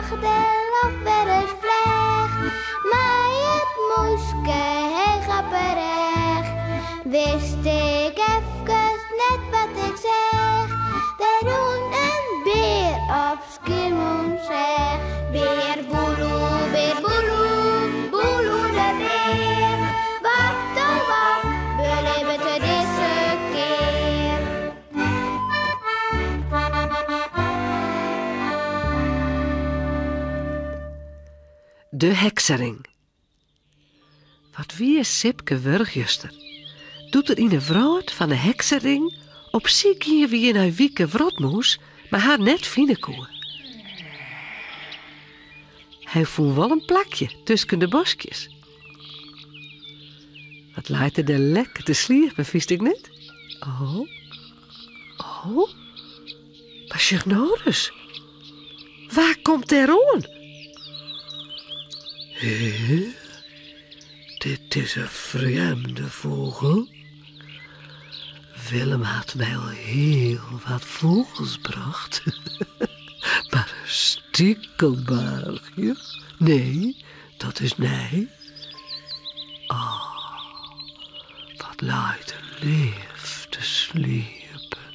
De loft wer ris fleach. Mei it mûske heech op 'e rêch. Wist ik efkes net wat ik seach. Der rûn in bear op Skiermûntseach. Bear Boeloe, bear Boeloe, Boeloe de bear. Wat oh wat belibbet er dizze kear? De heksering. Wat wie Sipke wurch juster, doe't er yn 'e wrâld fan 'e heksering op syk gien wie nei Wike Wrotmûs, mar har net fine koe. Hy fûn wol in plakje tusken de boskjes. Wat leit er dêr lekker te sliepen, fynst ek net? Oh, oh, mar sjoch no ris. Wa komt dêr oan? Hé, dit is in frjemde fûgel. Willem hat my al hiel wat fûgels brocht. Mar in stikelbaarchje? Nee, dat is nij. Oh, wat leit er leaf te sliepen.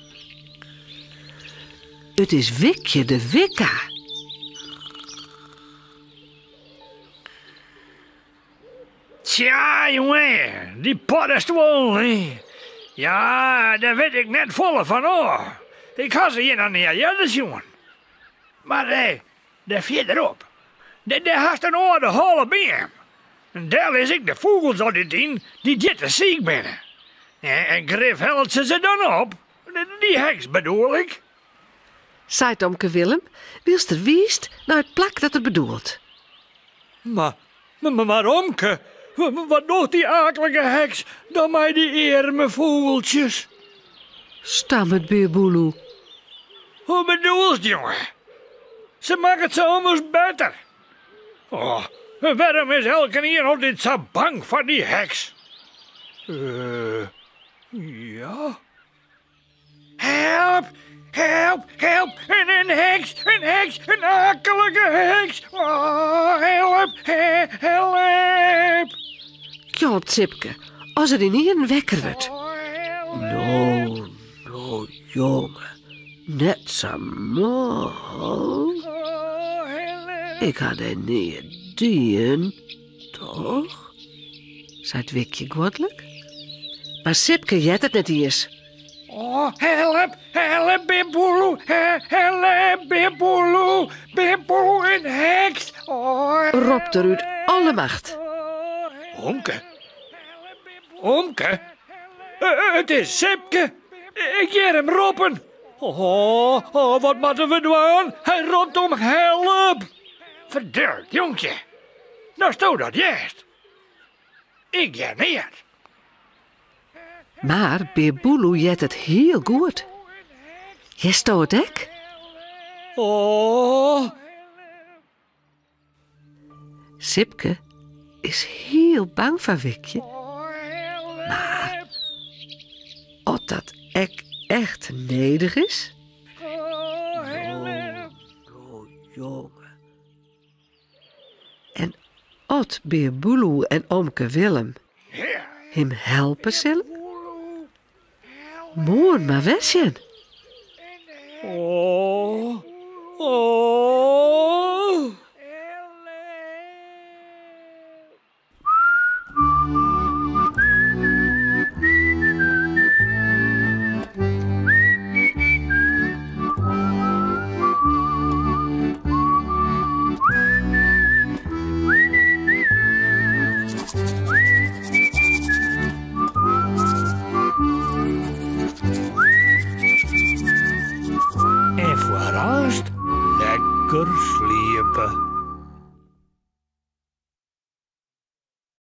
It is Wikje de Wikka. Tsja, jonge, dy poddestuollen, hè. Ja, dêr wit ik net folle fan ôf. Ik ha se hjir noch nea earder sjoen. Mar eh, dêr fierderop, dêr hast in âlde holle beam. En dêr lis ik de fûgels altyd yn dy't hjir te siik binne. En grif hellet se se dan op. Dy heks bedoel ik. Seit omke Willem, wylst er wiist nei it plak dat er bedoelt. Mar, mar omke, wat docht dy aaklike heks dan mei dy earme fûgeltsjes? Stammet Bear Boeloe. Hoe bedoelst, jonge? Se makket se ommers better. Oh, wêrom is elkenien altyd sa bang foar dy heks? Uh, ja. Help! Help! Help! In heks! In heks! In akelike heks! Oh, help! Help! Kjolpt Sipke as er ynienen wekker wurdt. No, no, jonge, net sa mâl. Ik ha dy neat dien, toch? Seit Wikje guodlik. Mar Sipke heart it net iens. Oh, help, help, Bear Boeloe, help, Bear Boeloe, Bear Boeloe, in heks. Oh, Ropt er út alle macht. Omke, omke, it is Sipke. Ik hear him roppen. Oh, oh, wat moatte we dwaan? Hy ropt om help. Ferdurd, jonkje. Datsto dat hearst. Ik hear neat. Mar Bear Boeloe heart it hiel goed. Hearsto it ek? Oh. Sipke is hiel bang foar Wikje. Mar oft dat ek echt nedich is? No, no, jonge. En oft Bear Boeloe en omke Willem him helpe sille? Moarn mar wer sjen. Oh, oh. En foarearst lekker sliepe.